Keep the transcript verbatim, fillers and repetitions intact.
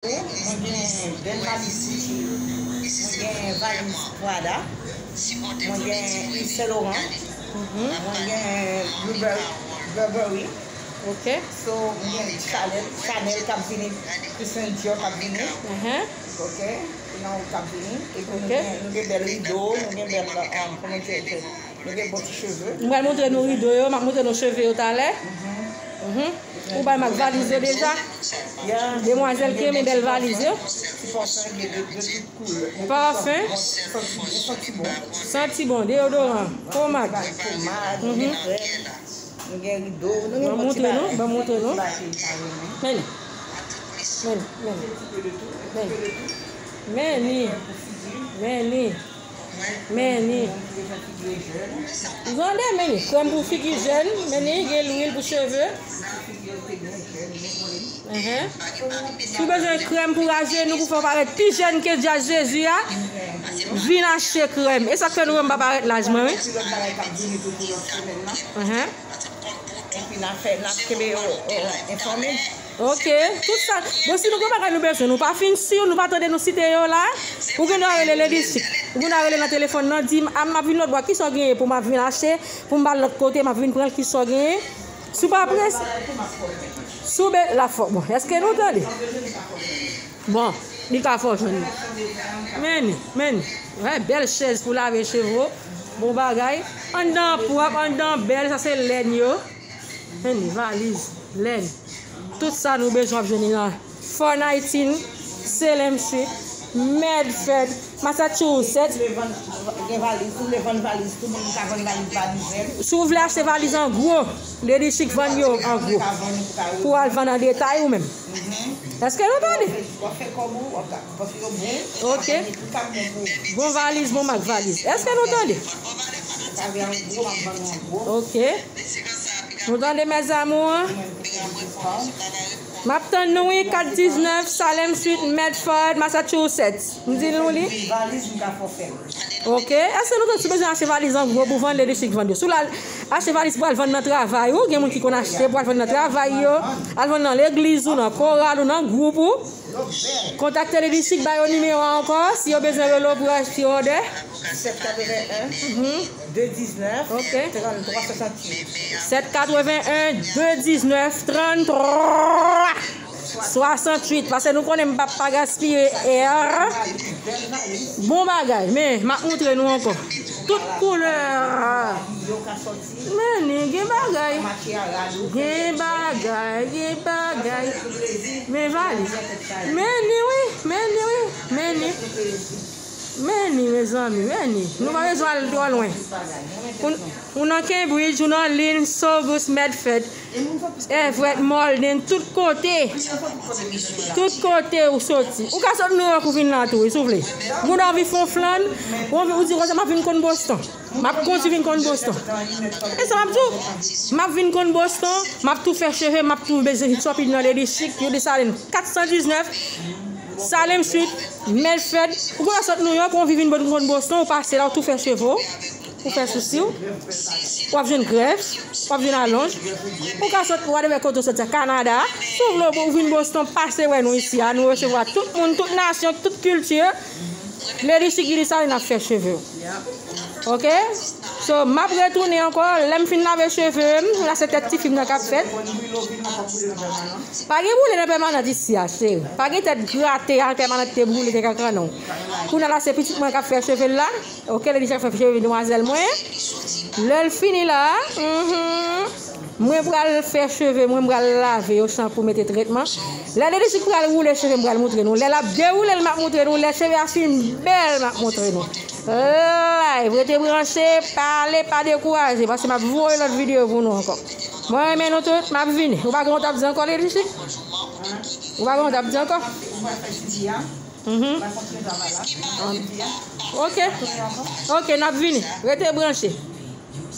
Mwen gen bèl valiz Gucci. Mwen gen valiz Prada. Mwen gen Yves Saint Laurent. Mwen gen Burberry. Burberry. Ok. So, mwen gen Chanel, Chanel k ap vini, Christian Dior k ap vini. Mhm. Ok. Nan k ap vini. Epi nou Ok. gen, nou gen bèl rido, nou gen bèl, um, kòman di, nou gen bon ti cheve. M pral montre nou rido yo, m ap montre nou cheve yo talè. Mhm. Ou bay m ak valiz yo deja? Yeah. Demwazèl ki renmen bèl valiz yo. Ti pafen de, de, de tout koulè. Pafen. Santi, santi bon. Santi bon, deyodoran, pomad. Pomad, Mhm. nou gen krèm, nou gen rido, nou gen Ban bon ti montre nou, bagay. Ban montre nou. Ti bagay ke nou ta renmen. Men ni. Men ni, men ni. Men ni. Men ni. Men ni. Ou tande, men ni. Krèm pou figi jèn, men ni, gen lwil pou cheve. Mhm. Si w bezwen krèm pou rajenou pou fè w parèt pi jèn ke djaz Jezi a, vin achte krèm. E sa k fè nou wè m pa parèt laj mwen, wi. Mhm. Epi n ap fè, n ap kenbe yo, yo enfòme. Ok, tout sa. Bon, si nou gen bagay nou bezwen, nou pa fin si, nou pa tande nou site yo la, ou gen dwa rele Lady Chic. Ou gen dwa rele nan telefòn nan, di m, "A, m ap vin lòt bò, kisa w genyen pou m ap vin achte, pou m al lòt kote, m ap vin pran l, kisa w genyen?" Si w pa prese, si w be-, la fò, bon, èske nou tande? Bon, li ka fò jwenn li. Men ni, men ni. Wè, bèl chèz pou lave cheve w. Bon bagay. Anndan an pwòp, anndan an bèl, sa se lèn yo. Men ni, valiz, lèn. Tout sa nou bezwen w ap jwenn li nan Four nineteen, Salem Street, Medford, Massachusetts. Gen valiz, si w vle vann valiz tou, moun ka vann valiz, valiz jèn. Si w vle achte valiz an gwo, Lady Chic vann yo an gwo. Pou al vann an detay ou menm. Èske nou tande? W ap fè kòb ou, w ap ka, paske yo bon, Ok. Bon valiz, bon mak valiz. Èske nou tande? Ok. Nou tande, mes amours? M ap tann nou, wi, kat diznèf Salem Street, Medford, Massachusetts. M di nou li. Valiz, m ka fè w fè l. Ok. Èske nou tande, si w bezwen achte valiz an gwo pou vann, Lady Chic vann yo? Si w al achte valiz pou al vann nan travay ou, gen moun ki konn achte pou al vann nan travay yo, al vann nan legliz ou, nan koral ou, nan gwoup ou. Kontakte Lady Chic, ba yo nimewo a ankò, si yo bezwen rele w pou achte òdè. Sèt katreven en, de diznèf, Ok. tranntwa swasanntuit. Sèt katreven en, de diznèf, tranntwa swasanntuit. Paske nou konnen m p ap pa gaspiye è. Bon bagay, men m ap montre nou ankò. Tout koulè. Men ni, gen bagay. Gen bagay, gen bagay. Men valiz. Men ni, wi, men ni, wi, men ni. Men ni, mezanmi, men ni. Nou pa bezwen al twò lwen. Ou, ou nan Cambridge, ou nan Lynn, Saugus, Medford, Everett, Malden, tout kote. Tout kote ou soti. Ou ka sot New York ou vin la tou, wi, si w vle. Moun anvi fè yon flann, ou anvi, ou di konsa, "M ap vin konn Boston. M ap kondi vin konn Boston." E sa m ap di w. M ap vin konn Boston, m ap tou fè cheve, m ap tou bezwen vin shopping nan Lady Chic, yo Desalin kat san diznèf, Salem Street, Medford. Ou konn sot New York, ou anvi vin konn Boston, ou pase la, ou tou fè cheve w, ou fè sousi w, w ap jwenn grèf, w ap jwenn alonj. Ou ka sot, whatever kote w soti a, Kanada. Si w vle ou vin Boston, pase wè nou isi a, nou resevwa tout moun, tout nasyon, tout kilti. Lady Chic vini sa, n ap fè cheve w. Ok? So, m ap retounen ankò, lè m fin lave cheve m, la se tèt tifi m nan k ap fèt. Pa gen boule nan pèmanant isi a, cheri. Pa gen tèt grate a, pèmanant te boule, te kankannon. Kounye a la, se pitit mwen k ap fè cheve l la. Ok, Lady Chic ap fè cheve demwazèl mwen. Lè l fini la, mhm. Mwen pral fè cheve mwen, mwen pral lave yo, chanpou, mete tretman. Lè Lady Chic pral woule cheve m, pral montre nou. Lè l ap dewoule l, m ap montre nou. Lè cheve a fin bèl, m ap montre nou. Live, rete branche, pa ale, pa dekouraje, paske m ap voye lòt videyo pou nou ankò. Mwen renmen nou tout, m ap vini. Ou pa gen yon t ap di ankò, Lady Chic? Ou pa gen yon t ap di ankò? Mhm. Ok. Ok, n ap vini. Rete branche.